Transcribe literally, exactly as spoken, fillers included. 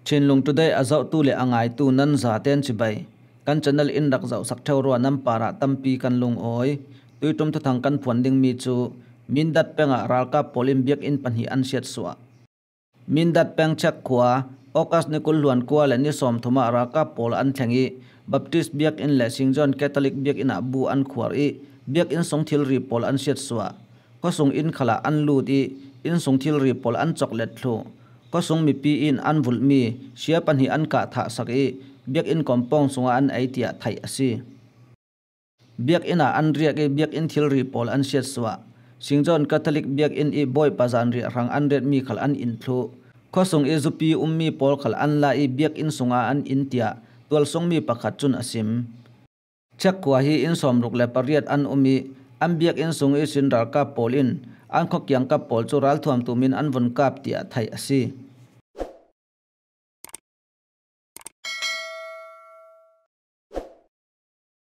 Chinlung Today a zohtu le a ngaitu nan zaten chibai. Kan channel in rak zohsak theu rua, nan parah tampi kan lungawi. Tuitum thuthang kan phuan dingmi cu Mindat pengah ralkap pawl in biakinn pahnih an siatsuah. Mindat peng Chek khua, August ni kul hluan kua le ni sawmthum ah ralkap pawl an thleng ih, Baptist biakinn le Saint John Catholic biakinn ah bu an khuar ih, biakinn sung thilri pawl an siatsuah. Khuasung inn khalah an lut ih, inn sung thilri pawl an coklet thluh. Khuasung mipi in an vulhmi sia pahnih an kah thahsak ih, biakinn kompawng sungah an ei tiah theih a si. Biakinn ah an riak ih, biakinn thilri pawl an siatsuah. Saint John Catholic biakinn ih Bawipa zanriah hrang an retmi khal an in thluh. Khuasung ih zupi ummi pawl khal an la ih, biakinn sungah an in tiah tualsungmi pakhat cun a sim. Chek khua hi inn sawmruk le pariat an um ih, an biakinn sung ihsin ralkap pawl in an khua kiangkap pawl cu ralthuam tumin an vun kap tiah theih a si.